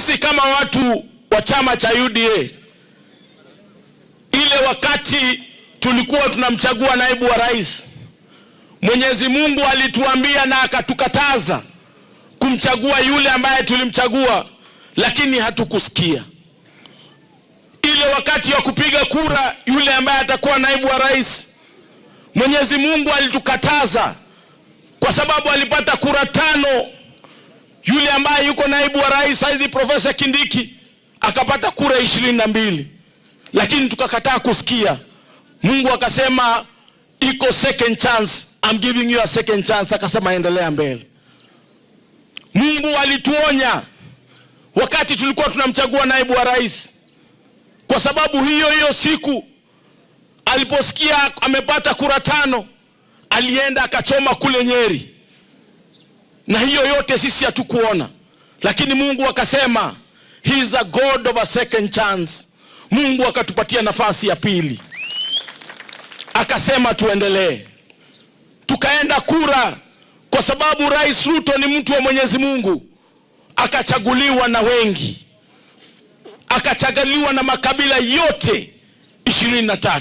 Sisi kama watu wa chama cha UDA, ile wakati tulikuwa tunamchagua naibu wa rais, Mwenyezi Mungu alituambia na akatukataza kumchagua yule ambaye tulimchagua, lakini hatukusikia. Ile wakati wa kupiga kura yule ambaye atakuwa naibu wa rais, Mwenyezi Mungu alitukataza kwa sababu alipata kura 5. Yule ambaye yuko naibu wa rais saizi Profesa Kindiki akapata kura 22, lakini tukakataa kusikia. Mungu akasema iko second chance, I'm giving you a second chance. Akasema endelea mbele. Mungu alituonya wakati tulikuwa tunamchagua naibu wa rais, kwa sababu hiyo hiyo siku aliposikia amepata kura 5, alienda akachoma kule Nyeri, na hiyo yote sisi hatukuona, lakini Mungu akasema he is a God of a second chance. Mungu akatupatia nafasi ya pili, akasema tuendelee. Tukaenda kura, kwa sababu Rais Ruto ni mtu wa Mwenyezi Mungu, akachaguliwa na wengi, akachaguliwa na makabila yote 23.